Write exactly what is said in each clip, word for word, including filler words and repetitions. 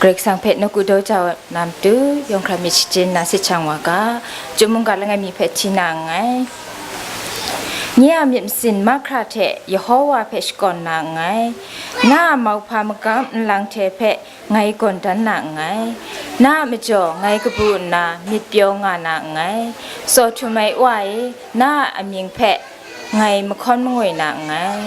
Karai Kasang hpe nawku daw jau na matu, yawng hkra myit shachyen na sit shang wa ga, chyum mungga langai mi hpe hti na nngai. Nye a myit masin mahkra hte Yehova hpe shakawn na nngai. Na a mauhpa magam nlang hte hpe ngai gawn dan na nngai. Na a majaw ngai kabu nna myit pyaw nga na nngai. Tsaw htum ai Wa e, na a amying hpe ngai mahkawn mangwi na nngai.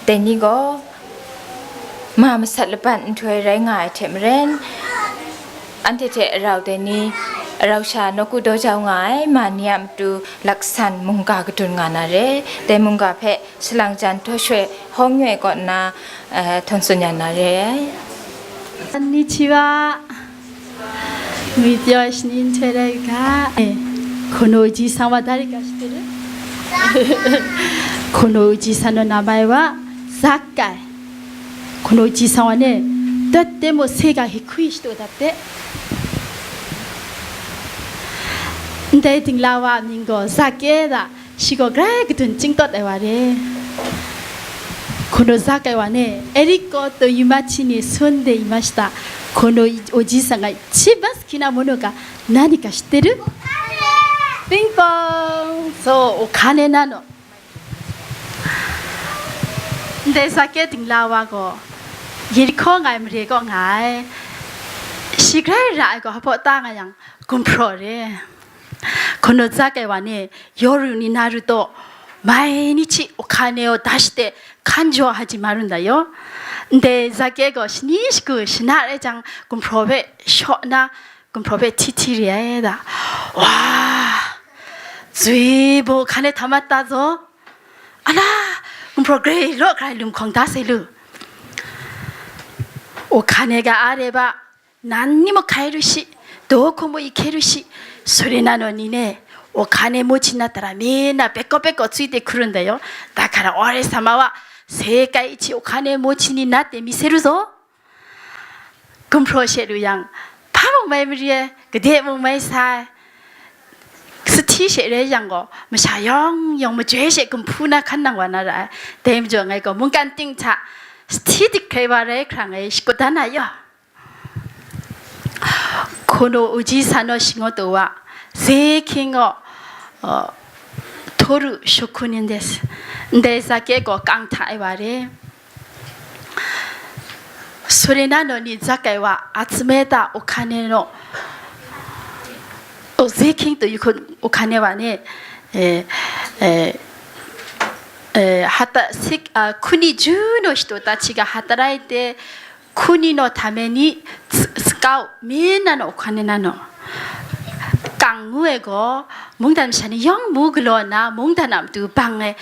Dai ni gaw, ma masat laban nhtoi rai nga ai hte maren, anhte hte rau dai ni, Rau sha nawku daw jau nga ai ma ni a matu laksan mungga kadun nga na re. Dai mungga hpe salang jan Htaw Shwe Hawng Yue kaw nna, eh, htawn tsun ya na re ai. こんにちは。 Ngwi pyaw ai shanin htoi rai u ga. Eh, このおじさんは誰か知ってる？ このおじさんの名前は Zakai. このおじさんはね、とっても背が低い人だって。 Ndai dingla wa a mying gaw Zake da, shi gaw grai kadun chyingtawt ai wa re. この Zakai wa ne, Eriko to yumachi ni sunde imashita. このおじさんが一番好きなものが何か知ってる？ Ping pong! So, o kane na no. Ndai Zake dingla wa gaw, Yerihko nga ai mare kaw nga ai. Shi grai ra ai gaw, hpaw ta nga yang, gumhpraw re. この Zakai wa ne, yoru ni na ru taw, mai ni hti o kane o dash te, kanjo haji marun da yo. Ndai Zake gaw, shani shagu shana rai jang, gumhpraw hpe shaw na, gumhpraw hpe hti hti re ai da. Wa, zui bo hkane hta mat ta zaw. Ala, gumhpraw grai law grai lum hkawng da sai lu. O hkane ga a re ba, nan ni mo hkai ru shi, do hkung mo i hke ru shi, sore na no ni ne, o hkane mo chin na tara mi na peko peko tsui te hkurun da yo, da hkara ore sama wa, se kai i chi o hkane mo chin ni na te mi se ru zaw. Gumhpraw she lu yang, hpa mung mai mari ai, gade mung mai sa ai, sahti she rai yang gaw, masha yawng yawng majoi she gumhpu na hkan nang wa na ra ai. Dai majaw ngai gaw mungkan ting hta sahti dik hkrai wa rai hkra ngai shakut dan na yaw. このおじいさんの仕事は、税金を、あ、取る職人です。 Ndai Zake gaw kang hta ai wa re. Sore na no ni Zakai wa, atsumeta o hkane no, o zeking to yukun o hkane wa ne, eh, eh, eh, hata sik, ah, kuni ju no shito ta chiga hatarai te, kuni no tame ni, s-, skau, min na no o hkane na no. Kang ngu e gaw, mungdan masha ni yawng mu galaw na, mungdan a matu bang e,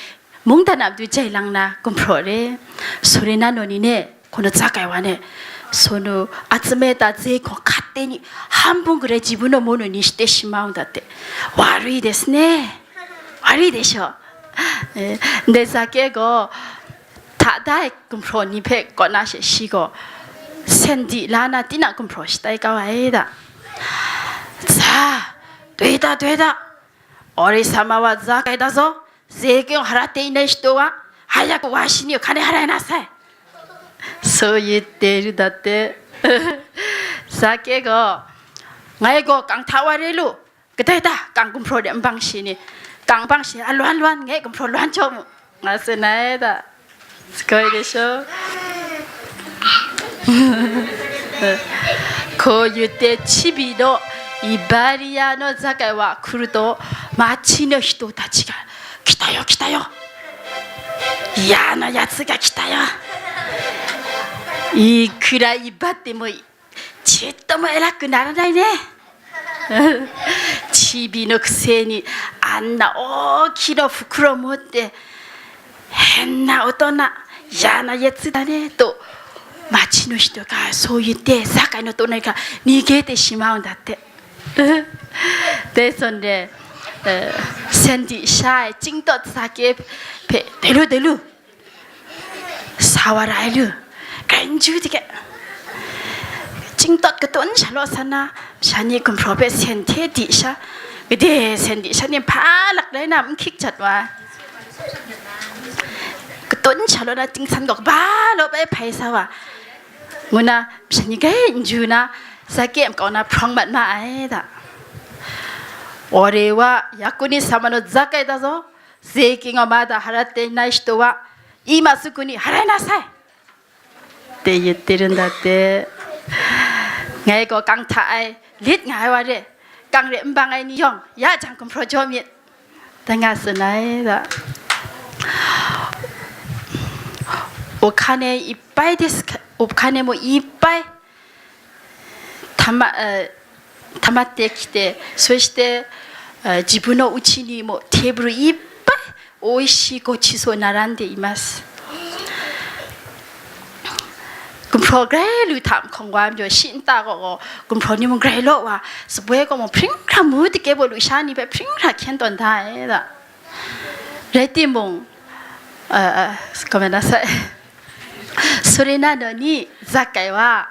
mungdan a matu jai lang na gumhpraw re. Sore na no ni ne, この Zakai wa ne, その集めた税金勝手に半分ぐらい自分のものにしてしまうんだって。 Wari desu ne. Wari desho. Eh, de Zake gaw, hta da ai gumhpraw ni hpe kaw na she shi gaw, sen di la na, tina gumhpraw shatai kau ai da. Za, doi da, doi da. Ori sama wa Zakai da zo. Zekyung hara te nai shito wa, haya ku wa shi ni hkane harai na sai. So yi te ru da te. Zake gaw, ngai gaw kang hta wa re lu, kadai ta kang gumhpraw de nbang shi ni, kang bang shi a lwan lwan, ngai gumhpraw lwan jaw mu, nga tsun ai da. Skoi de sho. Ko yu te chibi do, Ibariya no Zakai wa kuru to, ma chi no shito ta chiga, kita yo, kita yo. Ya no ya tsuga kita yo. I kura i bat te mo, chit to mo ela kuna na dai ne. Chibi no kuse ni, anna o kino fukuro mo te. Henna o to na, ya na yet tsu da ne to. Ma chi no shito ka, so yin te, Zakai no to na ka, ni ge te shi ma unda te. Te son de, eh, sen di sha ai, ching tot Zake pe, de lu, de lu. Sa wa ra ai lu. Grai n ju de ke. Ching tot katun sha law san na, sha ni gumhpraw pe sen hte di sha. Gade sen di sha ni hpa lak rai na, n hkyik jat wa. Katun sha law na, ching san gaw kaba law bai hpai sa wa. Ngu na, sha ni grai n ju na, Zake makau na hprawng mat ma ai da. Ore wa, ya ku ni sa ma no Zakai da zo, Zeke nga ma da hara te nai shito wa, i ma su ku ni harai na sai. Te yit te rin da te. Ngai gaw kang hta ai, lit nga ai wa re, kang re nbang ai ni yawng, ya jang gumhpraw jaw myit. Da nga tsun ai da. O hkane i pai de, o hkane mo i pai. Tama, eh, 溜まってきて、そして、えー自分のうちにもテーブルいっぱい美味しいごちそう並んでいます。Gumhpraw grai lu hta hkawng wa majaw, shi nta gaw, gaw gumhpraw ni mung grai law wa, sabai gaw mung hpring hkra mu dike baw lu sha ni hpe hpring hkra hkyen tawn da ai da. Rai timung, uh, uh, ごめんなさい。それなのに、Zakayo wa,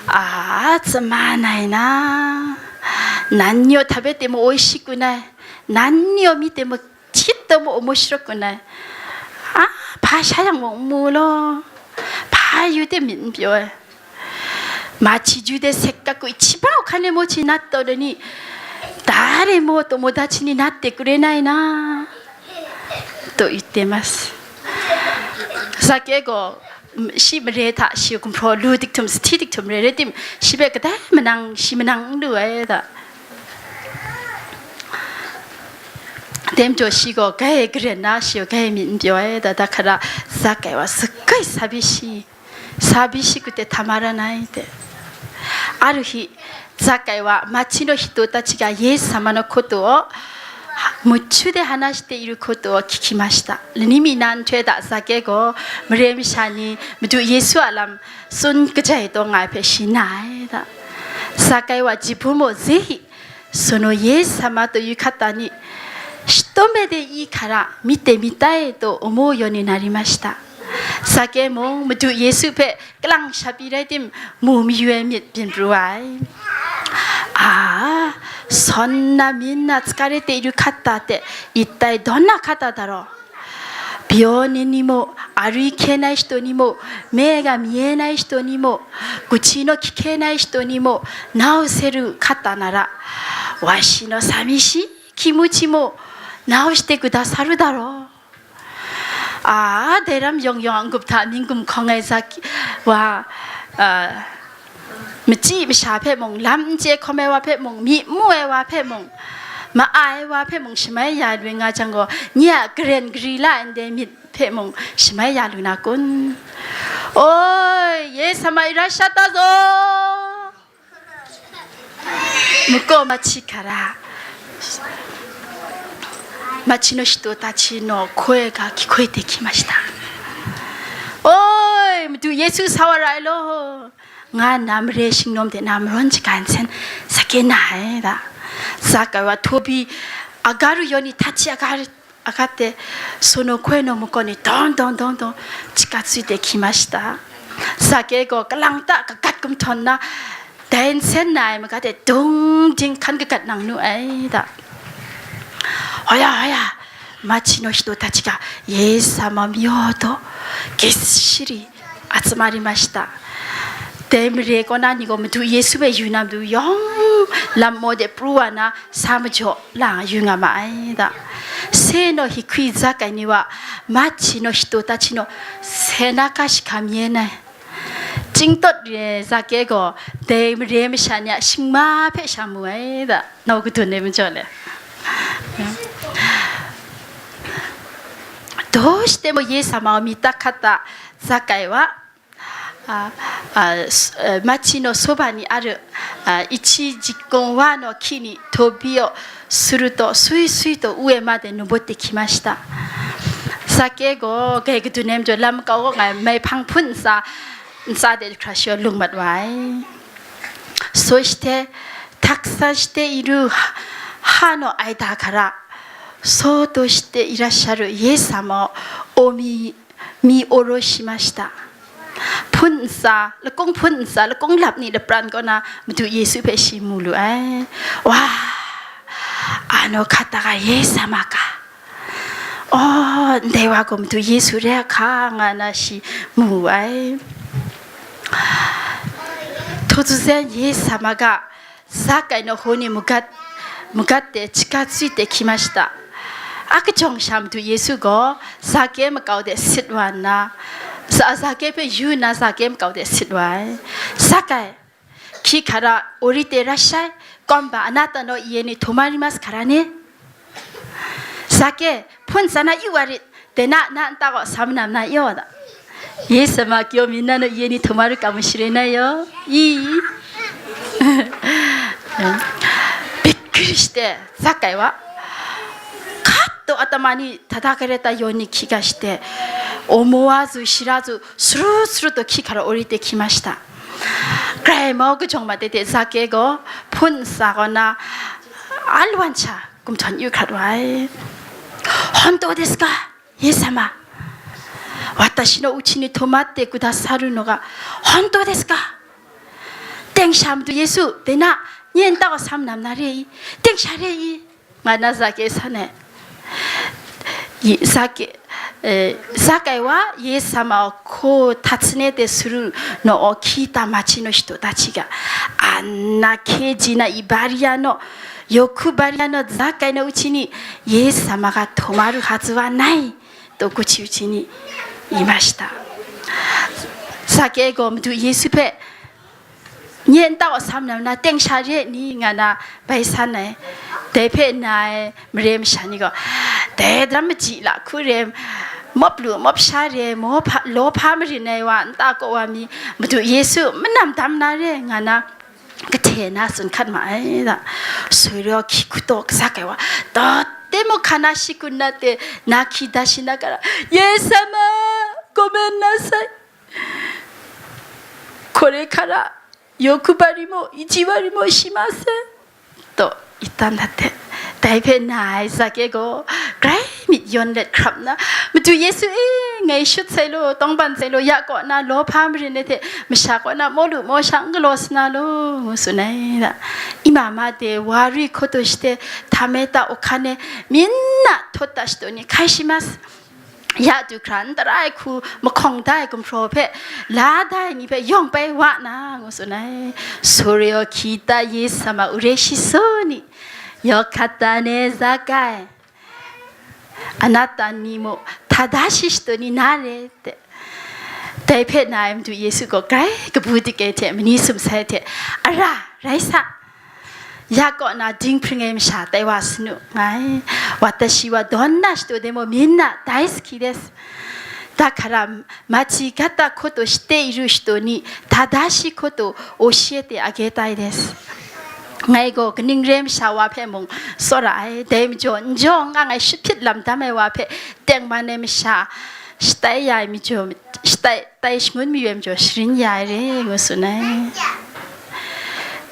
a, つまんないな。何を食べても美味しくない。何を見てもちっとも面白くない。 A, hpa sha yang mung n mu law, hpa yu de myit n pyaw ai. Maci ju de, せっかく一番お金持ちになったのに、誰も友達になってくれないな、と言っています。Zakayo gaw, shi mare hta shi gumhpraw lu dik htum, sahti dik htum re, rai tim, shi hpe kadai manang, shi manang n lu ai da. Dai majaw shi gaw grai garen na, shi gaw grai myit n pyaw ai da, da hkra Zakayo wa sakai sa byi shi, sa byi shi ku te hta ma ra nai te. A ru hti, Zakayo wa, 町の人たちがイエス様のことを夢中で話していることを聞きました。 Lani mi na nhtoi hta Zakayo gaw mare masha ni Madu Yesu a lam tsun kajai taw nga ai hpe shi na ai da. Zakayo wa, 自分もぜひそのイエス様という方に一目でいいから見てみたいと思うようになりました。 Zakayo mung Madu Yesu hpe kalang sha pyi rai tim, mu mayu ai myit byin pru ai. A, そんなみんな疲れている方って一体どんな方だろう。病人にも、歩けない人にも、目が見えない人にも、口の聞けない人にも治せる方なら、わしの寂しい気持ちも治してくださるだろう。 A, dai ram yawng yawng a n-gup hta mying gumhkawng ai Zakayo wa, a, machyi masha hpe mung, lam n chye hkawm ai wa hpe mung, myi n mu ai wa hpe mung, ma-a ai wa hpe mung shamai ya lu nga jang gaw, nye a karen gari la ai ndai myit hpe mung shamai ya lu na kun? おい、イエス様いらっしゃったぞ。 向こう町から、町の人たちの声が聞こえてきました。 O i, Madu Yesu sa wa ra ai law, nga nna mare shingnawm de na marawn shaga nsen sa kye na ai da. Zakayo wa htabi agaru yawni htachi agaru a gat de, その声の向こうにどんどんどんどん近づいてきました。 Zakayo gaw kalang ta kagat gumhtawn nna, dai nsen na ai maga de dung ding hkan kagat nang nu ai da. ほら、ほら、町の人たちがイエス様を見ようと、ぎっしり集まりました。 Dai mare kaw na ni gaw Madu Yesu hpe yu na matu yawng lam maw de pru wa na, sa majaw la yu nga ma ai da. 背の低いZakayo ni wa, 町の人たちの背中しか見えない。 Chyingtawt re Zakayo gaw dai mare masha ni a shingma hpe sha mu ai da, nau kadun ai majaw le. どうしてもイエス様を見たかったZakayoは、 あ、あ、す、え、町のそばにある、あ、一時間はの木に飛びをすると、すいすいと上まで登ってきました。 Zakayo gaw grai kadun ai majaw, lam kau kaw nga ai maihpang hpun ntsa, ntsa de hkra shi lung mat wa ai. そして、たくさんしている葉の間から、そっとしていらっしゃるイエス様をお見 見下ろしました。 Hpun ntsa, lakung hpun ntsa, lakung lap ni lapran kaw na Madu Yesu hpe shi mu lu ai. Wa, あの方がイエス様か。 O, ndai wa gaw Madu Yesu re a hka, nga na shi mu wu ai. 突然、イエス様が Zakayo no honi mugat, mugat de chika tsui de hki ma shata. A kajawng sha Madu Yesu gaw Zakayo makau de sit wa nna, Za-, Zakayo hpe yu nna Zakayo makau de sit wa ai. Zakayo, 木から降りていらっしゃい。今晩あなたの家に泊まりますからね。 Zakayo, hpun ntsa na yu wa rit, dai na, na nta gaw sa manam na yaw da. イエス様は今日みんなの家に泊まるかもしれないよ。いい？びっくりして、ザッカイは、カッと頭に叩かれたように気がして、思わず知らず、スルスルと木から降りてきました。 Grai mau kajawng ma tete Zake gaw hpun nsa kaw na a lawan cha gumhtawn yu hkrat wa ai. 本当ですか、イエス様。私のうちに泊まってくださるのが本当ですか。 Tengsha Madu Yesu, dai na, nye nta gaw sam nam na re i? Tengsha re i? Nga na Zake san ai. Yi-, Zake, eh, Zake wa Yesu sama ko tatsune te suru no o ki ta machi no shito ta chi ga. Anna keji na i baria no, yoku baria no Zake no uchi ni Yesu sama ga tomaru hazu wa nai. To kuchi uchi ni imashita. Zake gaw Madu Yesu hpe, nye nta gaw sam nam na, tengsha re ni nga na bai san ai. Dai hpe na ai mare masha ni gaw, dai daram maji la hku re, mawp lu mawp sha re, maw hpa, law hpa marin ai wa, nta kaw wa mi, Madu Yesu manam dam na re nga na, kahte na tsun hkat ma ai da. Soi rau hki hku taw kazak ai wa, とっても悲しくなって泣き出しながら、「イエス様、ごめんなさい。これから欲張りも意地悪もしません」と言ったんだって。 Dai hpe na ai Zake gaw, grai myit yawn let hkrap nna, Madu Yesu e, ngai shut sai law, tawngban sai law, ya kaw na lawhpa marin ai hte masha kaw na maw lu maw sha n galaw sa na law, ngu tsun ai da. Imama de wari hkawtaw shate, tameta ohkane, minna thawt ta shataw ni hkai shi mas. Ya du hkra n tara ai hku mahkawng da ai gumhpraw hpe, la da ai ni hpe yawng pai wa na, ngu tsun ai. Soreo kita Yesu sama ure shi so ni, yawkata ne za kai. Anata ni mo, tada shi shito ni na re te. Dai hpe na ai Madu Yesu gaw grai kabu dike hte mani sum sai hte, ara, rai sa. Ya kaw na dinghpring ai masha tai wa sanu ngai. Watashi wa donna shito de mo minna daisuki desu. Da hkara machi gata koto shite iru shito ni tadashi koto oshiete agetai desu. Ngai gaw kaning re masha wa hpe mung tsawra ai, dai majaw n jaw n nga ngai shut hpyit lam dam ai wa hpe tengman ai masha shatai ya ai majaw, shatai tai shangun mayu ai majaw sharin ya ai re, ngu tsun ai.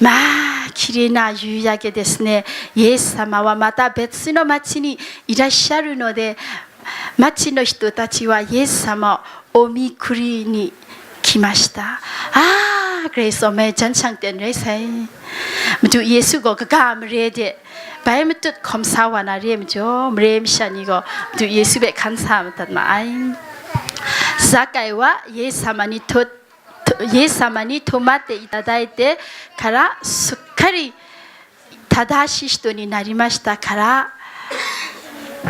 Ma, Kirena yu ya ke desne, Yesu sama wa mata bet sino machini, ira sharu no de, machino shito tachi wa Yesu sama omi kuri ni kimashita. Ah, Grace ome jan chang ten rai sai. Madu Yesu gaw kaga mare de, bai matut hkawm sa wa na re majaw, mare masha ni gaw Madu Yesu hpe hkan sa madat ma ai. Zakai wa Yesu sama ni tut, Yesu sama ni tomat de itadai de, hkara sukhari tada shi shito ni na rimashita hkara,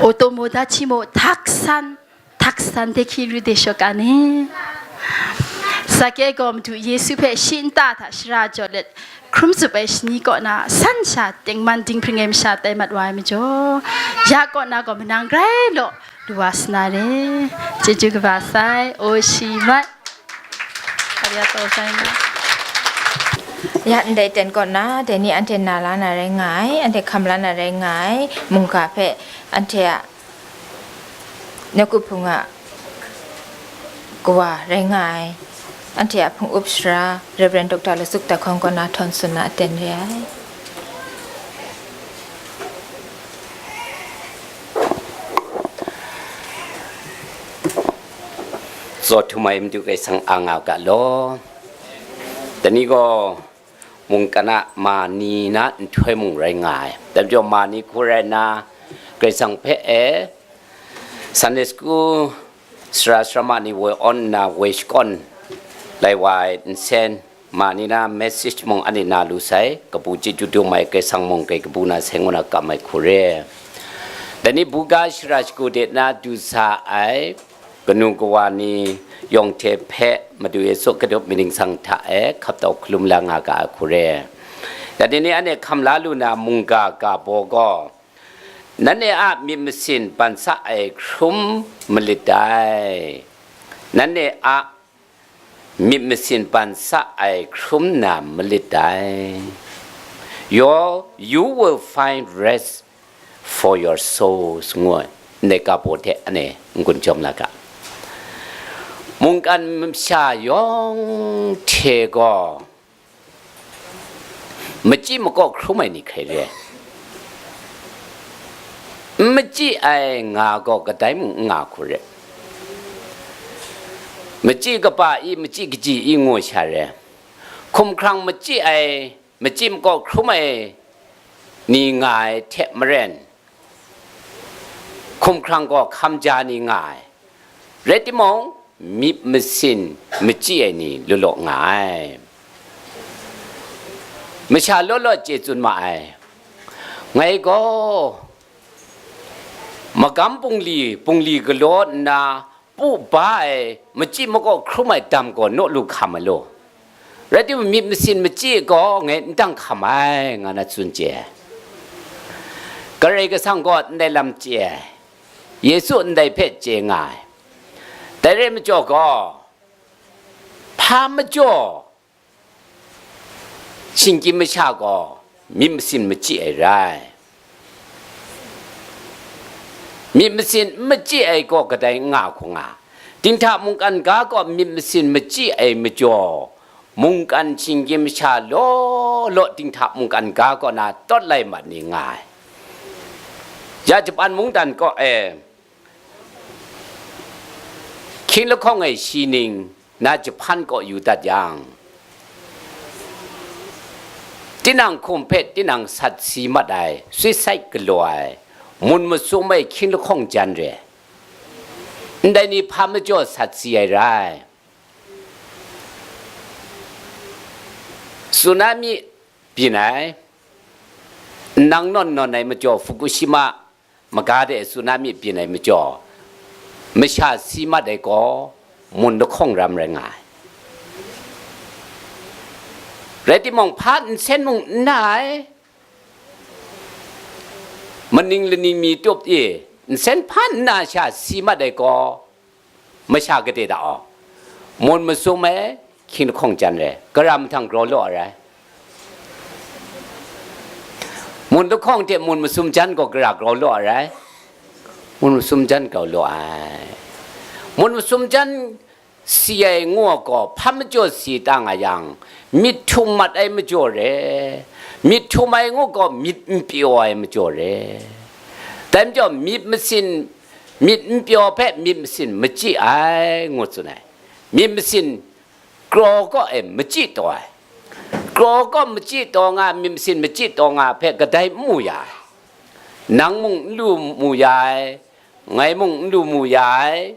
otomodachi mo taksan, taksan de hki ru de shoka ni. Sake gaw Madu Yesu hpe shi nta hta shara jaw let, hkrum zup ai shani kaw na san sha tengman dinghpring ai masha tai mat wa ai majaw, ya kaw na gaw manang grai law lu wa sa na re. Chyeju kaba sai, o shi mai. Arigatou gozaimasu. Ya ndai ten kaw na, dai ni anhte na la na rai nga ai, anhte hkam la na rai nga ai, mungga hpe anhte a Nawku Hpung a kawa rai nga ai, anhte a hpung up sara, Reverend Doctor Lasuk Dakhawng kaw na htawn tsun na aten re ai. Tsaw htum ai Madu Karai Kasang a nga u ga law. Dai ni gaw, mungkan a ma ni na nhtoi mung rai nga ai. Dai majaw ma ni hku rai nna, Karai Kasang hpe e, Sunday school sara sarama ni woi awn nna woi shakawn lai wa ai nsen, ma ni na message mung anhte na lu sai, kabu chyeju dum ai Karai Kasang mung grai kabu na sai ngu na kam ai hku re. Dai ni buga shara shagu de na du sa ai, kanu kawa ni yawng hte hpe Madu Yesu a katup myit ningsang hta e hkap tau hkalum la nga ga ai hku re. Dai ni anhte hkam la lu na mungga ga baw gaw, nanhte a myit masin ban sa ai hkrum malit dai. Nanhte a myit masin ban sa ai hkrum na malit dai. Your, you will find rest for your souls, ngu ai ndai ga baw hte anhte n-gun jawm la ga. Mungkan masha yawng hte gaw machyi makaw hkrum ai ni hkrai re ai. N machyi ai nga gaw kadai mung n nga hku re. Machyi kaba i, machyi kaji i ngu sha re. Hkumhkrang machyi ai, machyi makaw hkrum ai ni nga ai hte maren, hkumhkrang gaw hkam ja ni nga ai. Rai timung, myit masin machyi ai ni law law nga ai. Masha law law chye tsun ma ai. Ngai gaw magam bungli, bungli galaw nna, pu ba ai, machyi makaw hkrum ai dam gaw naw lu hkam ai law. Rai timung, myit masin machyi gaw ngai n dang hkam ai, nga na tsun chye ai. Karai Kasang gaw ndai lam chye ai. Yesu ndai hpe chye nga ai. Dai rai majaw gaw, hpa majaw, shinggyim masha gaw myit masin machyi ai rai. Myit masin n machyi ai gaw kadai n nga hku nga. Dinghta mungkan ga gaw myit masin machyi ai majaw, mungkan shinggyim masha law law dinghta mungkan ga kaw na tawt lai mat ni nga ai. Ya Japan mungdan kaw e, hkying lahkawng e shi ning na Japan kaw yu dat yang, tinang hkum hpe tinang sat si mat ai, suicide galaw ai, mun masum ai hkying lahkawng jan re. Ndai ni hpa majaw sat si ai rai. Tsunami byin ai, nang nawn nawn ai majaw Fukushima maga de tsunami byin ai majaw, masha si mat ai gaw mun lahkawng ram rai nga ai. Rai timung, hpa nsen mung n na ai, maning laning mi tup i, nsen hpa n na sha si mat ai gaw, masha gade da aw, mun masum ai, hkying lahkawng jan re, gara mahtang grau law ai rai. Mun lahkawng hte mun masum jan gaw gara grau law ai rai. Mun masum jan grau law ai. Mun masum jan si ai ngu gaw, hpa majaw si ta nga yang, myit htum mat ai majaw re, myit htum ai ngu gaw, myit n pyaw ai majaw re. Dai majaw, myit masin, myit n pyaw hpe myit masin machyi ai, ngu tsun ai. Myit masin kraw kaw e machyi taw ai. Kraw kaw machyi taw nga, myit masin machyi taw nga hpe kadai n mu ya ai. Nang mung n lu mu ya ai, ngai mung n lu mu ya ai,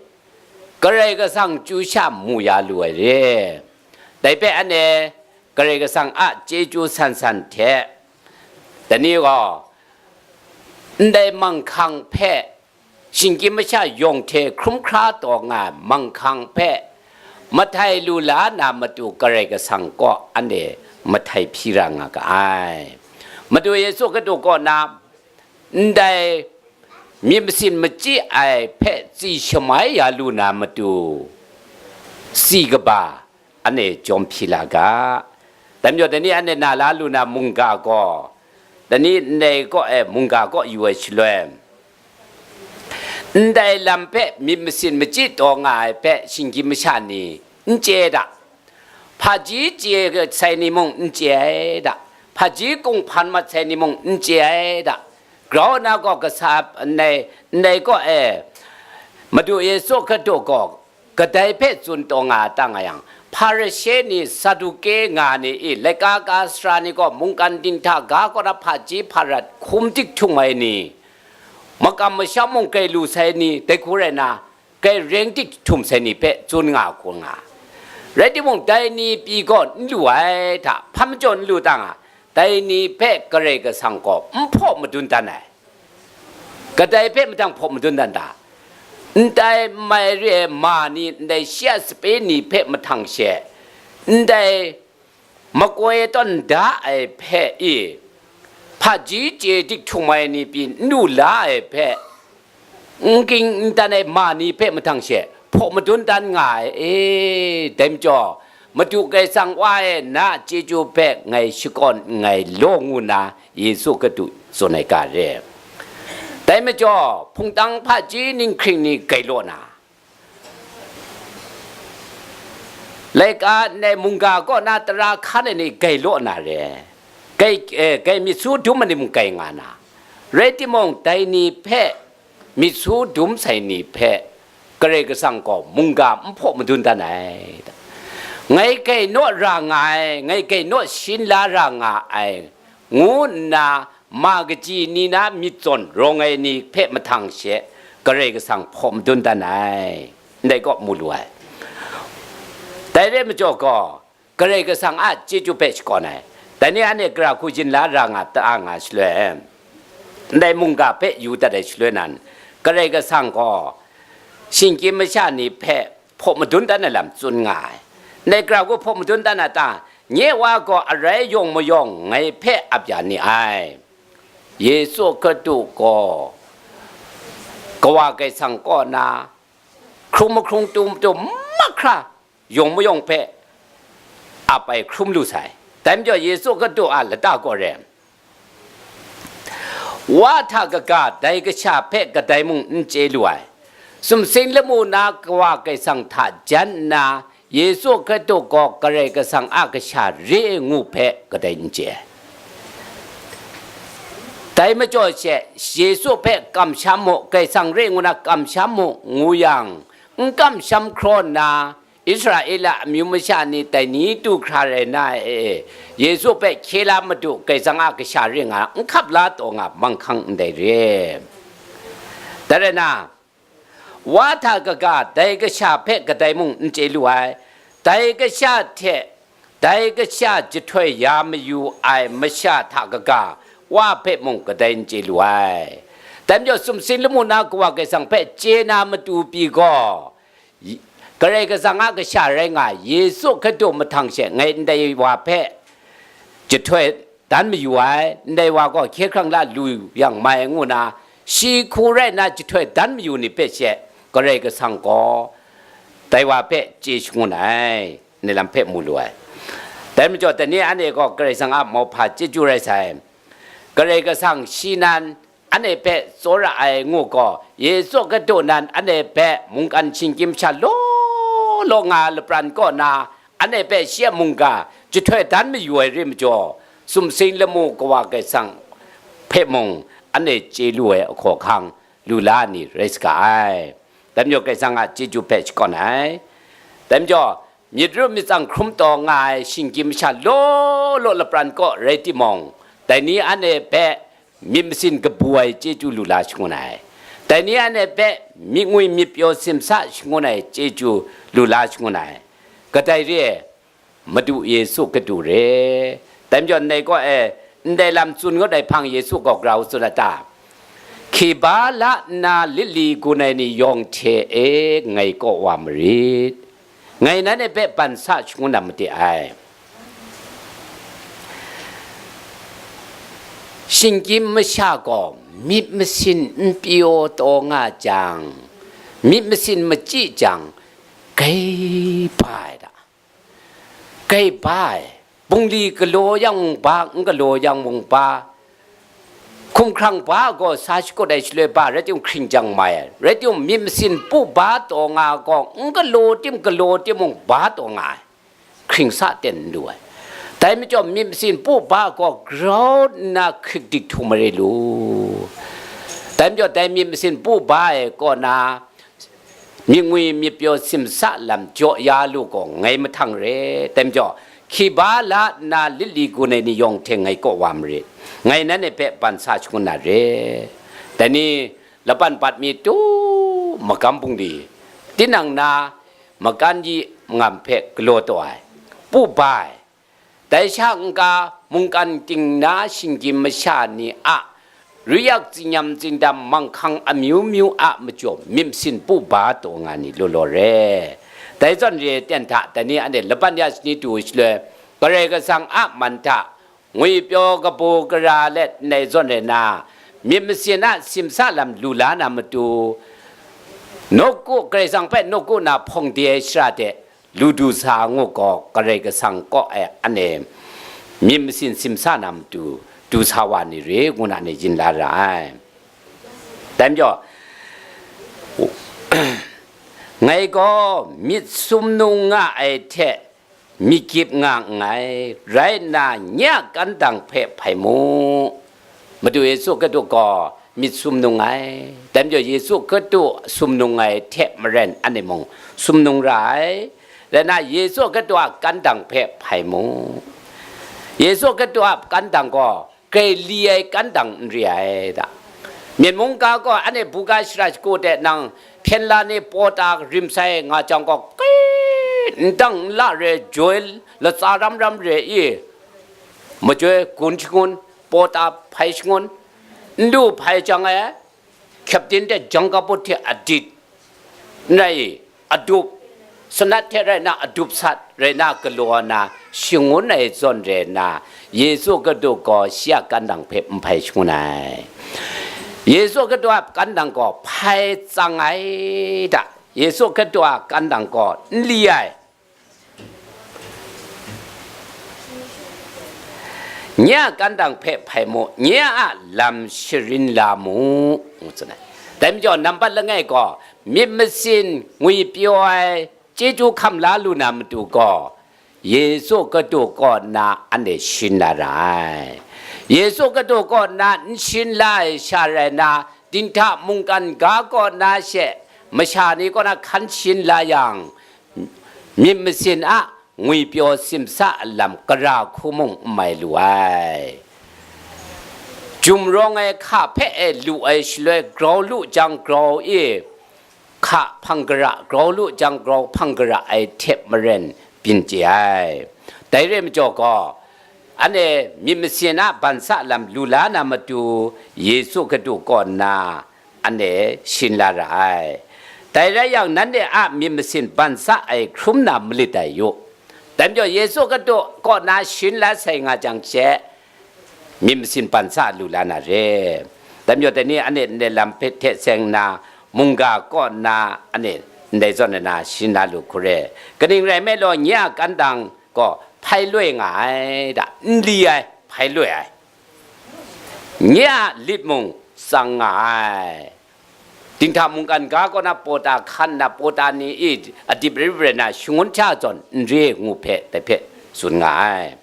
Karai Kasang chyu sha mu ya lu ai re. Dai hpe anhte Karai Kasang a chyeju san san hte, dai ni gaw, ndai manghkang hpe, shinggyim masha yawng hte hkrum hkra taw nga ai manghkang hpe, mahtai lu la na matu Karai Kasang kaw anhte mahtai hpyi ra nga ga ai. Madu Yesu Hkristu kaw na, ndai myit masin machyi ai hpe tsi shamai ya lu na matu, tsi kaba anhte jawm hpyi la ga. Dai majaw, dai ni anhte na la lu na mungga gaw, dai ni ndai kaw e mungga kaw yu ai shaloi, ndai lam hpe myit masin machyi taw nga ai hpe shinggyim masha ni n chye da. Hpaji chye sai ni mung n chye ai da, hpaji kunghpan mat sai ni mung n chye ai da, grau na gaw kasa ndai, ndai kaw e, Madu Yesu Hkristu gaw kadai hpe tsun taw nga ai ta nga yang, Hparishe ni, Saduke nga ni i, laika ka sara ni gaw mungkan dinghta ga kaw na hpaji hparat hkum dik htung ai ni, makam masham mung grai lu sai ni, dai hku rai na, grai reng dik htum sai ni hpe tsun nga hku nga. Rai timung, dai ni pyi gaw n lu ai hta, hpa majaw n lu ta nga, dai ni hpe Karai Kasang gaw n hpaw madun dan ai. Kadai hpe mahtang hpaw madun dan ta? Ndai mai re ai ma ni, ndai shi a sape ni hpe mahtang she, ndai makoi tawn da ai hpe i, hpaji chye dik htum ai ni pyi n lu la ai hpe, n ging n dan ai ma ni hpe mahtang she hpaw madun dan nga ai e. Dai majaw, Madu Karai Kasang Wa e na chyeju hpe ngai shakawn nngai law ngu nna Yesu Hkristu tsun ai ga re. Dai majaw, hpungtang hpaji ninghkring ni gai law na, laika ndai mungga kaw na tara hkan ai ni gai law na re, gai, eh, gai myit su dum ai ni mung gai nga na, rai timung, dai ni hpe myit su dum sai ni hpe Karai Kasang gaw mungga n hpaw madun dan ai. Ngai gai naw ra nga ai, ngai gai naw shin la ra nga ai, ngu nna ma kaji ni na myit zawn rawng ai ni hpe mahtang she Karai Kasang hpaw madun dan ai, ndai kaw mu lu ai. Dai rai majaw gaw, Karai Kasang a chyeju hpe shakawn ai. Dai ni anhte gara hku yin la ra nga ta nga shaloi, ndai mungga hpe yu dat ai shaloi nan, Karai Kasang gaw shinggyim masha ni hpe hpaw madun dan ai lam tsun nga ai. Ndai gara hku hpaw madun dan a ta, nye Wa gaw arai yawng mayawng ngai hpe ap ya ni ai. Yesu Hkristu gaw Kawa Karai Kasang kaw na hkrum mahkrung tu matu mahkra yawng mayawng hpe ap ai hkrum lu sai. Dai majaw Yesu Hkristu a lata gaw re, Wa hta kaga dai kasha hpe kadai mung n chye lu ai. Sumsing lamu na Kawa Karai Kasang hta jan nna, Yesu Hkristu gaw Karai Kasang a kasha re ngu hpe kadai n chye ai. Dai majaw she, Yesu hpe kamsham mu, Karai Kasang re ngu na kamsham mu, ngu yang, n kamsham hkraw nna, Israela amyu masha ni dai ni du hkra rai na e, Yesu hpe hkye la matu, Karai Kasang a kasha re nga, n hkap la taw nga, manghkang ndai re. Dai rai na, Wa hta kaga dai kasha hpe kadai mung n chye lu ai. Dai kasha hte dai kasha jahtoi ya mayu ai masha hta kaga Wa hpe mung kadai n chye lu ai. Dai majaw, sumsing lamu na Kawa Karai Kasang hpe chye na matu pyi gaw, Karai Kasang a kasha rai nga ai Yesu Hkristu mahtang she ngai ndai wa hpe jahtoi dan mayu ai, ndai wa gaw hkye hkrang la lu yang mai, ngu nna shi hku rai nna jahtoi dan mayu ni hpe she Karai Kasang gaw dai wa hpe chye shangun ai, ndai lam hpe mu lu ai. Dai majaw, dai ni anhte gaw Karai Kasang a mauhpa chyeju rai sai. Karai Kasang shi nan anhte hpe tsawra ai ngu gaw, Yesu Hkristu nan anhte hpe mungkan shinggyim sha law law nga lapran kaw na, anhte hpe shi a mungga jahtoi dan mayu ai rai majaw, sumsing lamu Kawa Karai Kasang hpe mung anhte chye lu ai ahkaw ahkang lu la ni rai saga ai. Dai majaw, Karai Kasang a chyeju hpe shakawn ai. Dai majaw, myit ru myit tsang hkrum taw nga ai shinggyim masha law law lapran kaw rai timung, dai ni anhte hpe myit masin kabu ai chyeju lu la shangun ai. Dai ni anhte hpe myit ngwi myit pyaw simsa shangun ai chyeju lu la shangun ai. Kadai re ai, Madu Yesu Hkristu re. Dai majaw, ndai kaw e, ndai lam tsun ngut ai hpang Yesu gaw grau tsun a ta? Hkiba la nna lit li gun ai ni yawng hte e ngai kaw wa marit. Ngai nanhte hpe ban sa shangun na made ai. Shinggyim masha gaw myit masin n pyaw taw nga jang, myit masin machyi jang, gai ba ai da. Gai ba ai. Bungli galaw yang mung ba, n galaw yang mung ba, hkumhkrang ba gaw sa shakut ai shaloi ba, rai timung hkring jang mai ai, rai timung myit masin pu ba taw nga gaw, n galaw tim galaw timung ba taw nga ai, hkring sa ten n lu ai. Dai majaw myit masin pu ba gaw grau nna hkrik dik htum ai rai lu. Dai majaw dai myit masin pu ba ai kaw na, myit ngwi myit pyaw simsa lam jaw ya lu gaw ngai mahtang re. Dai majaw, hkiba la nna lit li gun ai ni yawng hte ngai kaw wa marit. Ngai nanhte hpe ban sa shangun na re. Dai ni, laban bat mi tu magam bungli, tinang na makan yi ngam hpe galaw taw ai, pu ba ai. Dai sha n-ga, mungkan ting na shinggyim masha ni a ruyak tsinyam tsindam manghkang amyu myu a majaw myit masin pu ba taw nga ni law law re. Dai zawn re ai ten hta, dai ni anhte laban ya shani du ai shaloi, Karai Kasang a man hta ngwi pyaw kabu gara let ndai zawn rai na, myit masin a simsa lam lu la na matu, nawku, Karai Kasang hpe nawku na hpawng de ai shara de, lu du sa ngu gaw, Karai Kasang kaw e anhte myit masin simsa na matu du sa wa ni re, ngu na ni yin la ra ai. Dai majaw, ngai gaw myit sumnung nga ai hte myit gyip nga nngai, rai nna, nye a kandang hpe hpai mu. Madu Yesu Hkristu gaw myit sumnung ai, dai majaw Yesu Hkristu sumnung ai hte maren anhte mung sumnung ra ai, rai nna, Yesu Hkristu a kandang hpe hpai mu. Yesu Hkristu a kandang gaw grai li ai kandang n re ai da. Myen mungga gaw anhte buga shara shagu de nang hpyen la ni pawta rim sai nga jang gaw, kai, n dang n la re, joi latsa ram ram re i, majoi gun shangun, pawta hpai shangun, n du hpai jang e, kyepdin de jangkabut hte adit, n rai i, adup, sanat hte rai nna adup sat rai nna galaw na shangun ai zawn re nna, Yesu Hkristu gaw shi a kandang hpe n hpai shangun ai. Yesu Hkristu a kandang gaw hpai tsang ai da. Yesu Hkristu a kandang gaw n li ai. Nye a kandang hpe hpai mu, nye a lam sharin la mu, ngu tsun ai. Dai majaw, nambat langai gaw, myit masin ngwipyaw ai chyeju hkam la lu na matu gaw, Yesu Hkristu kaw nna anhte shin la ra ai. Yesu Hkristu kaw nna n shin la ai sha rai nna, dinghta mungkan ga kaw nna she masha ni kaw na hkan shin la yang, myit masin a ngwipyaw simsa a lam gara hku mung n mai lu ai. Jumrawng ai hka hpe e lu ai shaloi, grau lu jang grau i, hka hpang gara, grau lu jang grau hpang gara ai hte maren byin chye ai. Dai re majaw gaw, anhte myit masin a bansa lam lu la na matu, Yesu Hkristu kaw nna anhte shin la ra ai. Dai rai yang, nanhte a myit masin bansa ai hkrum na malit ai yu. Dai majaw, Yesu Hkristu kaw na shin la sai nga jang she, myit masin bansa lu la na re. Dai majaw, dai ni anhte ndai lam hpe hte seng nna, mungga kaw nna anhte ndai zawn na shin la lu hku re. Kaning rai nme law, nye a kandang gaw hpai loi nga ai da, n li ai, hpai loi ai. Nye a lit mung tsang nga ai. Dinghta mungkan ga kaw na pawta hkan na pawta ni i adip rai rai na shangun hta zawn n re ngu hpe dai hpe tsun nga ai.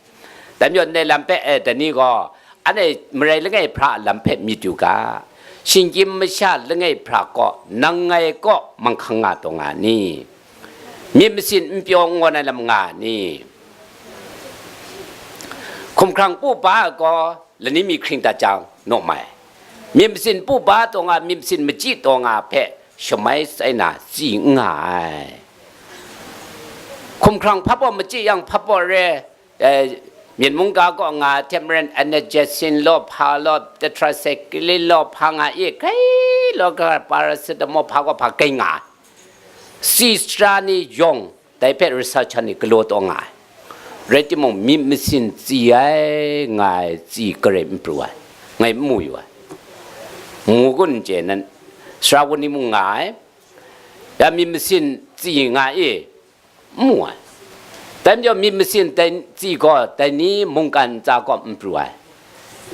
Dai majaw, ndai lam hpe, e, dai ni gaw, anhte marai langai hpra a lam hpe myit yu ga, shinggyim masha langai hpra kaw, nang ngai kaw manghkang nga taw nga ni? Myit masin n pyaw n ngawn ai lam nga ni? Hkumhkrang pu ba ai gaw, lani mi hkring dat jang, naw mai. Myit masin pu ba taw nga, myit masin machyi taw nga hpe shamai sai na tsi n nga ai. Hkumhkrang hpabaw machyi yang hpabaw re, eh, myen mungga kaw nga hte maren, anajesin law, hpa law, tetracycline law, hpa nga i, grai law, paracetamol hpa gaw hpa grai nga ai. Tsi sara ni yawng dai hpe researcher ni galaw taw nga ai. Rai timung, myit masin tsi ai nga ai tsi garai n pru ai, ngai n mu yu ai. Mu kun n chye nan, sara wun ni mung nga ai. Ya myit masin tsi nga i, n mu ai. Dai majaw, myit masin dai tsi gaw dai ni mungkan ntsa kaw n pru ai.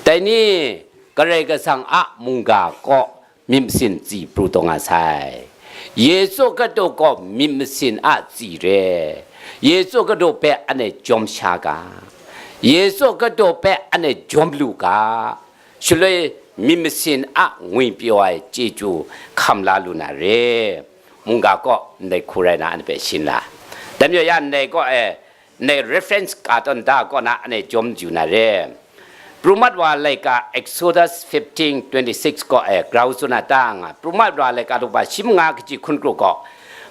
Dai ni Karai Kasang a mungga kaw myit masin tsi pru taw nga sai. Yesu Hkristu gaw myit masin a tsi re. Yesu Hkristu hpe anhte jawm sha ga. Yesu Hkristu hpe anhte jawm lu ga. Shaloi myit masin a ngwipyaw ai chyeju hkam la lu na re. Mungga kaw ndai hku rai na, anhte hpe shin la. Dai majaw ya ndai kaw e, ndai reference ka tawn da kaw na, anhte jawm yu na re. Pru mat wa laika Exodus fifteen twenty six kaw e grau tsun a ta nga, pru mat wa laika lup wa shi manga kaji hkun kru gaw,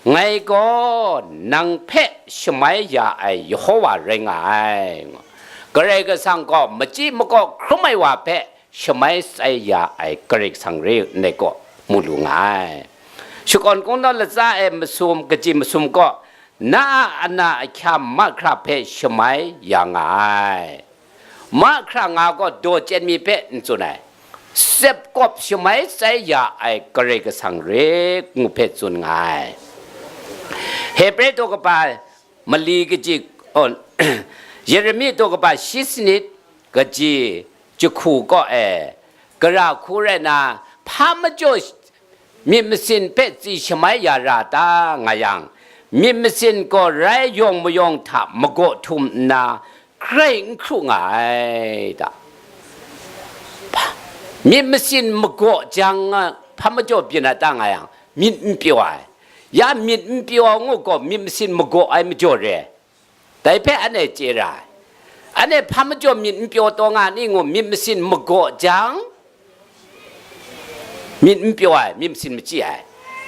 ngai gaw nang hpe shamai ya ai Yehova rai nga ai. Karai Kasang gaw machyi makaw hkrum ai wa hpe shamai sai ya ai Karai Kasang re ndai kaw mu lu nga ai. Shakawn kungdawn latsa e masum, kaji masum kaw, na a ana ahkya mahkra hpe shamai ya nga ai. Mahkra nga gaw daw chyen mi hpe n tsun ai, sep kawp shamai sai ya ai Karai Kasang re ngu hpe tsun nga ai. Hebre daw kaba mali kaji, oh, Yeremi daw kaba shi sanit kaji jahku kaw e, gara hku rai na, hpa majaw myit masin hpe tsi shamai ya ra ta nga yang, myit masin gaw rai yawng mayawng hta magaw htum nna, grai n hkru nga ai ta. Myit masin magaw jang, hpa majaw byin a ta nga yang, myit n pyaw ai. Ya myit n pyaw ngu gaw, myit masin magaw ai majaw re. Dai hpe anhte chye ra ai. Anhte hpa majaw myit n pyaw taw nga ni ngu, myit masin magaw jang, myit n pyaw ai, myit masin machyi ai.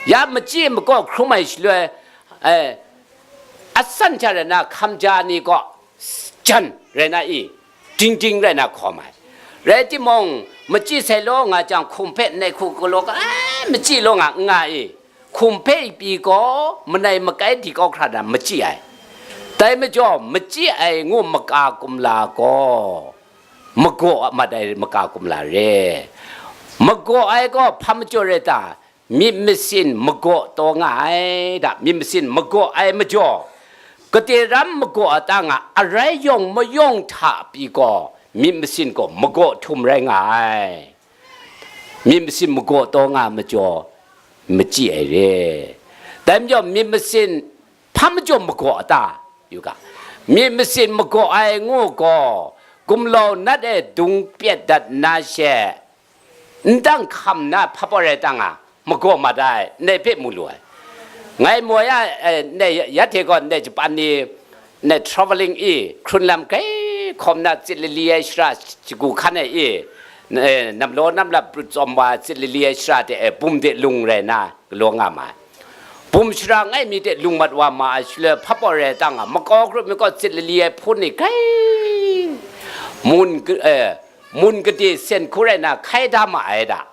Ya machyi magaw hkrum ai shaloi, eh, asan hta rai na, hkamja ni gaw jan rai na i, dingding rai na hkawm ai. Rai timung, machyi sai law nga jang, hkum hpe nai hku galaw ga, eh, machyi law nga, n nga i, hkum hpe pyi gaw, manai makai di kau hkra na machyi ai. Dai majaw, machyi ai ngu maka kumla gaw, magaw mat ai maka kumla re. Magaw ai gaw hpa majaw rai ta? Myit masin magaw taw nga ai da, myit masin magaw ai majaw, kade ram magaw a ta nga, arai yawng mayawng hta pyi gaw, myit masin gaw magaw htum rai nga ai. Myit masin magaw taw nga majaw, machyi ai re. Dai majaw, myit masin hpa majaw magaw a ta? Yu ga, myit masin magaw ai ngu gaw, gumlau nat e dung pyet dat na she, ndang hkam na hpa pawt rai ta nga, magaw mat ai, ndai hpe mu lu ai. Ngai maw ya, eh, ndai ya hte gaw, ndai Japan ni, ndai travelling i, hkrun lam kai hkawm na, tsit lali ai shara shagu hkan ai i, eh, namlaw namlap prut tsawm wa, tsit lali ai shara de, eh, bum de lung rai na, galaw nga ma ai. Bum shara ngai mi de lung mat wa ma ai shaloi, hpa pawt rai ta nga, makau grup mi gaw tsit lali ai hpun ni grai mun, eh, mun gade sen hku rai na, hkai da ma ai da.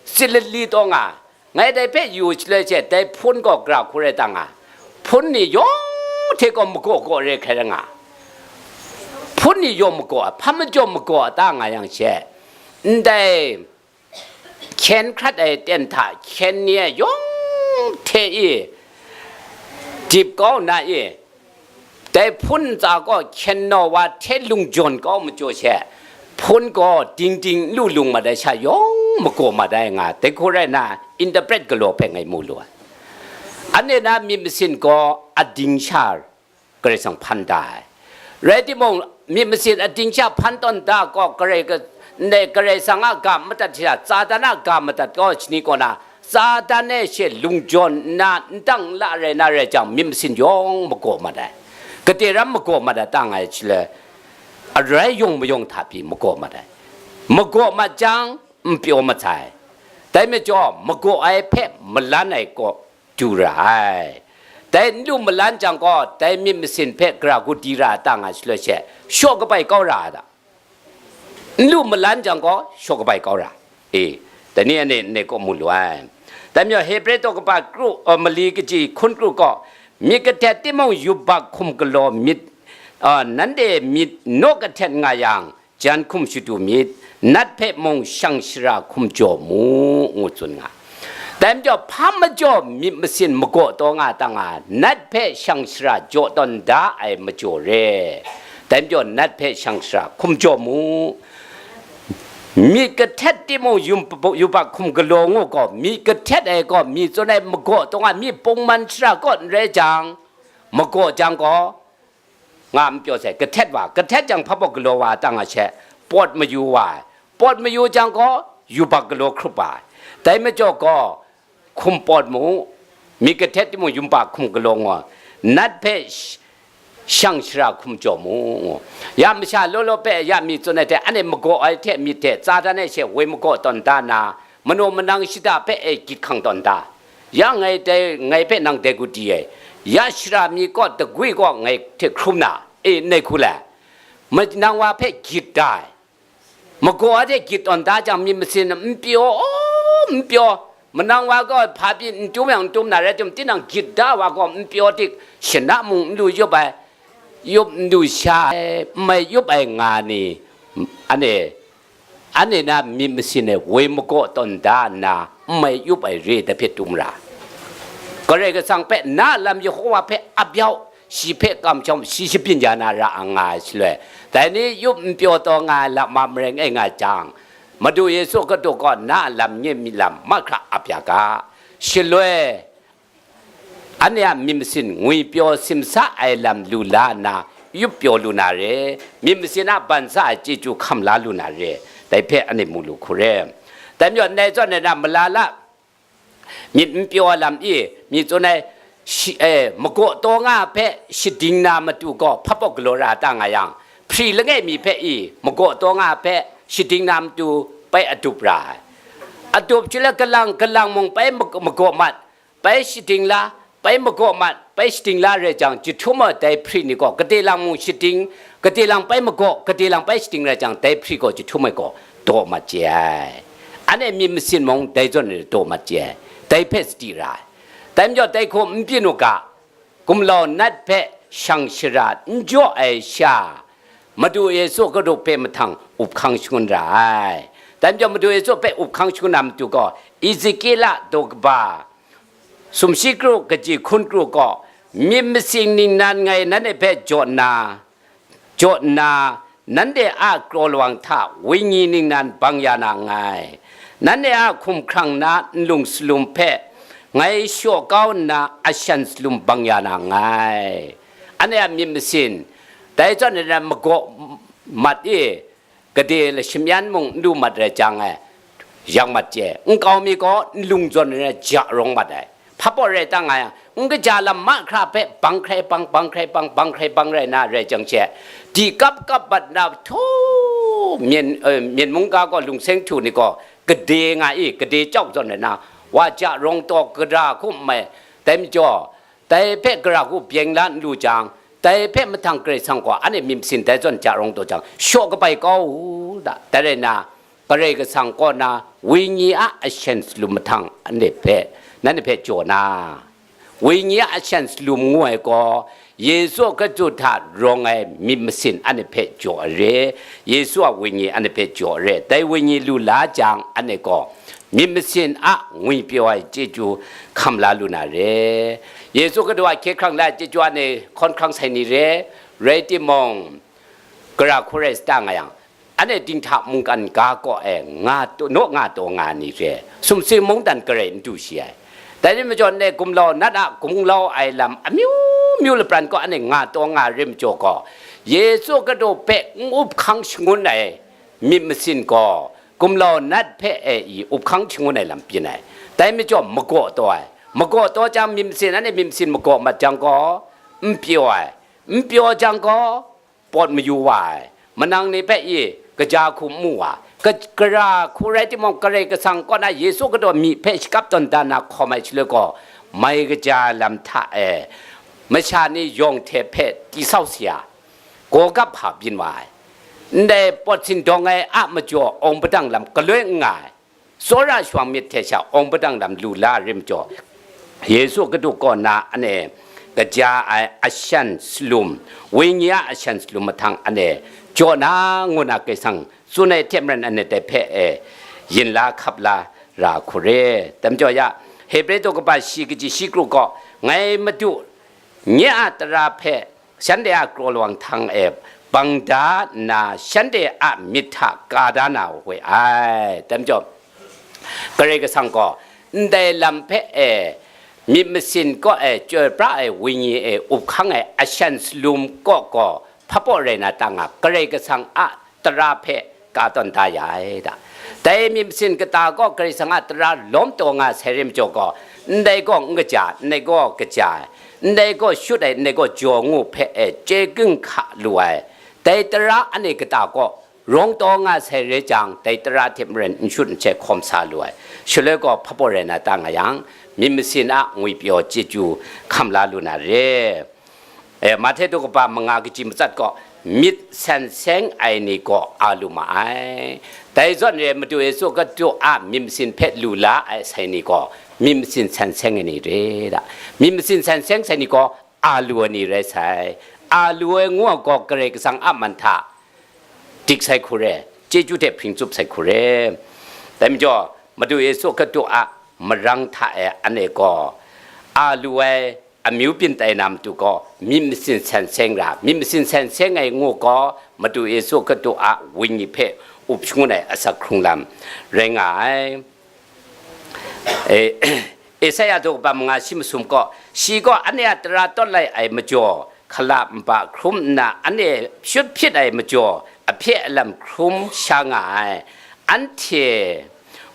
Tsit lali taw nga, ngai dai hpe yu shaloi she, dai hpun gaw gara hku rai ta nga, hpun ni yawng hte gaw magaw gaw re hkrai ra nga. Hpun ni yawng magaw, hpa majaw magaw a ta nga yang she, ndai hkyen hkrat ai ten hta hkyen ni e yawng hte i dip kau nna i, dai hpun ntsa gaw hkyen naw wa hte lung jawn kau majaw she, hpun gaw dingding n lu lung mat ai sha yawng magaw mat ai nga, dai hku rai na, interpret galaw hpe ngai mu lu ai. Anhte na myit masin gaw ading sha Karai Kasang hpan da ai. Rai timung, myit masin ading sha hpan tawn da gaw, Karai ka-, ndai Karai Kasang a ga madat hte Satan a ga madat gaw shani kaw na, Satan e she lung jawn nna, n dang n la rai na rai jang, myit masin yawng magaw mat ai. Gade ram magaw mat ai ta nga ai shaloi, arai yawng mayawng hta pyi magaw mat ai. Magaw mat jang, n pyaw mat sai. Dai majaw, magaw ai hpe malan ai kaw du ra ai. Dai n lu malan jang gaw, dai myit masin hpe gara gu di ra ai ta nga shaloi she, shaw kabai kau ra ai ta? N lu malan jang gaw, shaw kabai kau ra. E, dai ni anhte, anhte kaw mu lu ai. Dai majaw, Hebre daw kaba kru, uh, mali kaji hkun kru gaw, myit kahtet timung yubak hkum galaw myit, uh, nanhte myit naw kahtet nga yang, jan hkum shadu myit, nat hpe mung shang shara hkum jaw mu, ngu tsun nga. Dai majaw, hpa majaw myit masin magaw taw nga ta nga, nat hpe shang shara jaw tawn da ai majaw re. Dai majaw, nat hpe shang shara hkum jaw mu. Myit kahtet timung yum-, yubak hkum galaw ngu gaw, myit kahtet ai gaw, mi tsun ai magaw taw nga, myit pungman shara kaw n rai jang, magaw jang gaw, nga n pyaw sai, kahtet wa, kahtet jang hpa baw galaw wa ta nga she, pawt mayu wa ai. Pawt mayu jang gaw, yubak galaw hkrup wa ai. Dai majaw gaw, hkum pawt mu, myit kahtet timung yubak hkum galaw ngu, nat hpe sh-, shang shara hkum jaw mu, ngu. Ya masha law law hpe ya mi tsun ai hte, anhte magaw ai hte myit hte Satan e she woi magaw tawn da na, manaw manang shada hpe e gyit hkang tawn da. Ya ngai dai, ngai hpe nang dai gu di ai. Ya shara mi kaw dagwi gaw ngai hte hkrum na, e, nai hku le? Ma-, nang wa hpe gyit da ai. Magaw ai hte gyit tawn da jang, myit masin n pyaw, n pyaw. Manang wa gaw hpa pyi n tum yang n tum na rai timung, tinang gyit da wa gaw n pyaw dik, shana mung n lu yup ai, yup n lu sha ai, n mai yup ai nga ni, anhte, anhte na myit masin e woi magaw tawn da nna, n mai yup ai re dai hpe tum ra. Karai Kasang hpe na a lam Yehova hpe ap yau, shi hpe kamsham shi shabyin ya na ra nga ai shaloi, dai ni yup n pyaw taw nga ai lama marai nga jang, Madu Yesu Hkristu gaw na a lam nye myit lam mahkra ap ya ga. Shaloi, anhte a myit masin ngwipyaw simsa ai lam lu la nna, yup pyaw lu na re, myit masin a ban sa ai chyeju hkam la lu na re, dai hpe anhte mu lu hku re. Dai majaw, ndai zawn na mala la, myit n pyaw ai lam i, myit tsun ai, shi, eh, magaw taw nga hpe shading na matu gaw hpapaw galaw ra ta nga yang, hpri langai mi hpe i, magaw taw nga hpe shading na matu pai adup ra ai. Adup chyule galang, galang mung pai mag-, magaw mat, pai shading la, pai magaw mat, pai shading la rai jang, jahtum ai dai hpri ni gaw, gade lang mung shading, gade lang pai magaw, gade lang pai shading rai jang, dai hpri gaw jahtum ai gaw daw mat chye ai. Anhte myit masin mung dai zawn ni daw mat chye ai. Dai hpe sadi ra ai. Dai majaw dai hku n byin u ga, gumlau nat hpe shang shara n jaw ai sha, Madu Yesu Hkristu hpe mahtang up hkang shangun ra ai. Dai majaw Madu Yesu hpe up hkang shangun na matu gaw, Ezekiela daw kaba, sumshi kru kaji hkun kru gaw, myit masin ningnan ngai nanhte hpe jaw nna, jaw nna, nanhte a kraw lawang hta wenyi ningnan bang ya na nngai. Nanhte a hkumhkrang na nlung salum hpe ngai shaw kau nna ashan salum bang ya na nngai. Anhte a myit masin, dai zawn na magaw mat e, gade lashim yan mung n lu mat rai jang e, yang mat chye, nkau mi gaw nlung zawn ai ja rawng mat ai. Hpapaw rai ta nga yang, n kaja lam mahkra hpe bang hkrai bang, bang hkrai bang, bang hkrai bang rai na rai jang she, di kap kap bat na htu, myen, eh, myen mungga gaw lungseng htu ni gaw gade nga i, gade chyau zawn ai na, wa ja rawng taw gara hku n mai, dai majaw, dai hpe gara hku byeng la n lu jang, dai hpe mahtang Karai Kasang gaw anhte myit masin dai zawn ja rawng taw jang, shaw kabai kau u da. Dai rai nna, Karai Kasang kaw na wenyi a ashen salum mahtang anhte hpe, nanhte hpe jaw na, wenyi a ashen salum ngu ai gaw, Yesu Hkristu hta rawng ai myit masin anhte hpe jaw ai re, Yesu a wenyi anhte hpe jaw ai re, dai wenyi lu la jang, anhte gaw myit masin a ngwipyaw ai chyeju hkam la lu na re. Yesu Hkristu a hkye hkrang la ai chyeju anhte hkawn hkrang sai ni re, rai timung, gara hku rai sata nga yang, anhte dinghta mungkan ga kaw e nga taw, naw nga taw nga ni re, sumsing mungdan garai n du shi ai. Dai rai majaw, anhte gumlau nat a gunglau ai lam amyu myu lapran kaw anhte nga taw nga rim jaw gaw, Yesu Hkristu hpe n up hkang shangun ai myit masin gaw, gumlau nat hpe e i up hkang shangun ai lam byin ai. Dai majaw, magaw taw ai. Magaw taw jang myit masin, anhte myit masin magaw mat jang gaw, n pyaw ai. N pyaw jang gaw, pawt mayu wa ai, manang ni hpe i kaja hku n mu wa, ka-, gara hku rai timung, Karai Kasang kaw na Yesu Hkristu myi hpe shakap tawn dan na hkawm ai shaloi gaw, mai kaja ai lam hta e masha ni yawng hte hpe di sau sa ya, gawgap hpa byin wa ai. Ndai pawt sindawng ai a majaw awng padang lam galoi n nga ai. Tsawra shawang myit hte sha awng padang lam lu la rim jaw, Yesu Hkristu kaw na anhte kaja ai ashan salum, wenyi a ashan salum mahtang anhte jaw na, ngu na Karai Kasang tsun ai hte maren anhte dai hpe e yin la hkap la ra hku re. Dai majaw ya, Hebre daw kaba shi kaji shi kru gaw, ngai Madu nye a tara hpe shanhte a kraw lawang htang e bang da nna, shanhte a myit hta ka da na we ai. Dai majaw, Karai Kasang gaw ndai lam hpe e myit masin kaw e chyoi pra ai wenyi e up hkang ai ashan salum kaw gaw hpapaw rai na ta nga, Karai Kasang a tara hpe ka tawn da ya ai da. Dai myit masin kata gaw Karai Kasang a tara lawm taw nga sai rim jaw gaw, ndai gaw n kaja, ndai gaw kaja ai, ndai gaw shut ai, ndai gaw jaw ngu hpe e chye ging hka lu ai. Dai tara anhte kata gaw rawng taw nga sai rai jang, dai tara hte maren n shut n sai hkawm sa lu ai. Shaloi gaw hpapaw rai na ta nga yang, myit masin a ngwipyaw chyeju hkam la lu na re. E, Mahte daw kaba manga kaji matsat gaw, myit san seng ai ni gaw a lu ma ai. Dai zawn re, Madu Yesu Hkristu a myit masin hpe lu la ai sai ni gaw, myit masin san seng ai ni re da. Myit masin san seng sai ni gaw a lu ai ni rai sai. A lu ai ngu ai gaw Karai Kasang a man hta dik sai hku re, chyeju hte hpring tsup sai hku re. Dai majaw, Madu Yesu Hkristu a marang hta e anhte gaw a lu ai, amyu byin tai na matu gaw, myit masin san seng ra, myit masin san seng ai ngu gaw, Madu Yesu Hkristu a Wenyi hpe up shangun ai asak hkrung lam rai nga ai. E, Esaia daw kaba manga shi masum gaw, shi gaw anhte a tara tawt lai ai majaw, hkala nba hkrum nna anhte shut hpyit ai majaw, ahpye alam hkrum sha nga ai. Anhte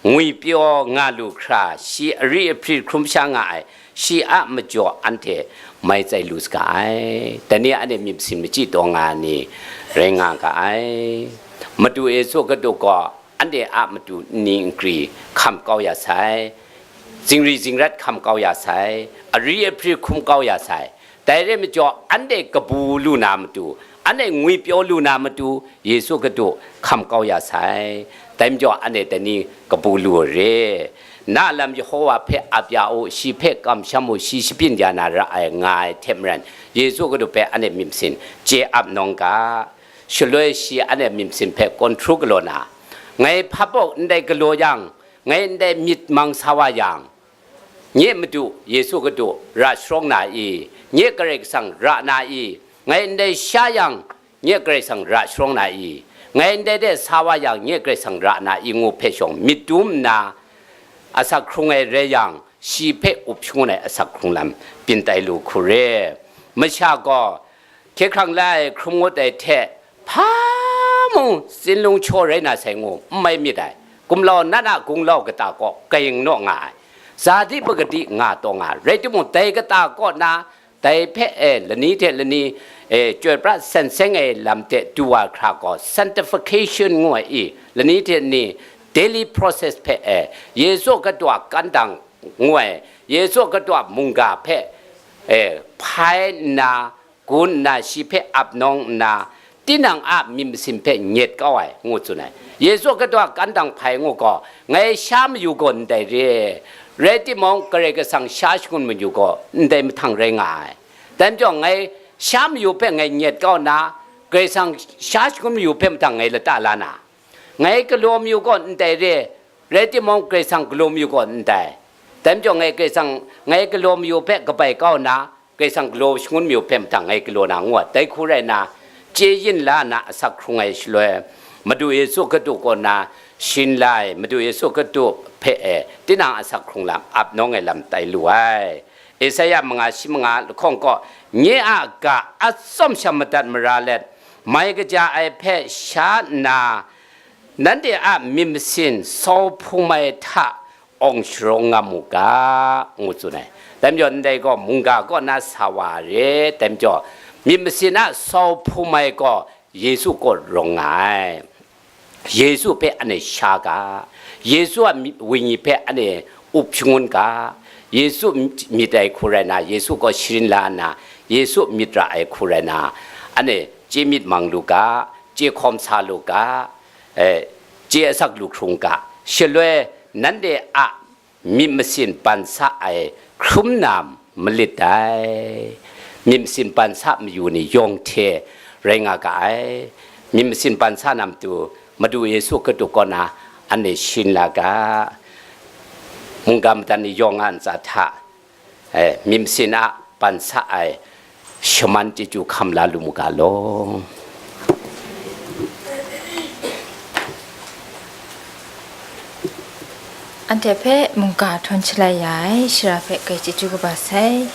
ngwipyaw nga lu hkra, shi ari ahpri hkrum sha nga ai, shi a majaw anhte mai tsai lu saga ai. Dai ni anhte myit masin machyi taw nga ai ni rai nga ga ai. Madu Yesu Hkristu gaw anhte a matu nni nkri hkam kau ya sai, zingri zingrat hkam kau ya sai, ari ahpri hkrum kau ya sai. Dai rai majaw, anhte kabu lu na matu, anhte ngwipyaw lu na matu, Yesu Hkristu hkam kau ya sai. Dai majaw, anhte dai ni kabu lu re. Na lam Yehova hpe ap ya u, shi hpe kamsham u, shi shabyin ya na ra ai, nga ai hte maren, Yesu Hkristu hpe anhte myit masin chye ap nawng ga. Shaloi shi anhte myit masin hpe kawn hkru galaw na, ngai hpa baw ndai galaw yang, ngai ndai myit mang sa wa yang, nye Madu Yesu Hkristu ra sharawng na i? Nye Karai Kasang ra na i? Ngai ndai sha yang, nye Karai Kasang ra sharawng na i? Ngai ndai de sa wa yang, nye Karai Kasang ra na i? Ngu hpe shawng myit dum nna, asak hkrung ai rai yang, shi hpe up shangun ai asak hkrung lam byin tai lu hku re. Masha gaw, hkye hkrang la ai hkrum ngut ai hte, hpa mung tsinlung shaw rai na sai ngu n mai myit ai. Gumlau nat a gunglau kata kaw kaing naw nga ai, zadi bagadi nga taw nga ai. Rai timung, dai kata kaw na, dai hpe e lani hte lani e chyoi pra san seng ai lam hte du wa hkra gaw, sanctification ngu ai i, lani hte lani daily process hpe e, Yesu Hkristu a kantang ngu ai, Yesu Hkristu a mungga hpe e hpai nna, gun nna, shi hpe ap nawng nna, tinang a myit masin hpe nyet kau ai, ngu tsun ai. Yesu Hkristu a kantang hpai ngu gaw, ngai sha mayu gaw ndai re, rai timung, Karai Kasang sha shangun mayu gaw ndai mahtang rai nga ai. Dai majaw, ngai sha mayu hpe ngai nyet kau nna, Karai Kasang sha shangun mayu hpe mahtang ngai lata la na, ngai galaw mayu gaw ndai re, rai timung, Karai Kasang galaw mayu gaw ndai. Dai majaw, ngai Karai Kasang, ngai galaw mayu hpe kabai kau nna, Karai Kasang galaw shangun mayu hpe mahtang ngai galaw na, ngu ai. Dai hku rai nna, chye yin la nna asak hkrung ai shaloi, Madu Yesu Hkristu kaw na shin la ai, Madu Yesu Hkristu hpe e tinang asak hkrung lam ap nawng ai lam tai lu ai. Esaia manga shi manga lahkawng gaw, nye a ga atsawm sha madat mara let, mai kaja ai hpe sha nna, nanhte a myit masin sau hpung ai hta awng sharawng nga mu ga, ngu tsun ai. Dai majaw, ndai gaw mungga kaw na sa wa re. Dai majaw, myit masin a sau hpung ai gaw Yesu kaw rawng nga ai. Yesu hpe anhte sha ga, Yesu a mi-, Wenyi hpe anhte up shangun ga, Yesu myit ai hku rai na, Yesu gaw sharin la nna, Yesu myit ra ai hku rai na, anhte chye myit mang lu ga, chye hkawm sa lu ga, e, chye asak lu hkrung ga, shaloi nanhte a myit masin ban sa ai hkrum na malit dai. Myit masin ban sa mayu ni yawng hte rai nga ga ai. Myit masin ban sa na matu, Madu Yesu Hkristu kaw na anhte shin la ga, mungga madat ni yawng a ntsa hta, e, myit masin a ban sa ai shaman chyeju hkam la lu mu ga law. Anhte hpe mungga htawn shalai ya ai shara hpe kai chyeju kaba sai.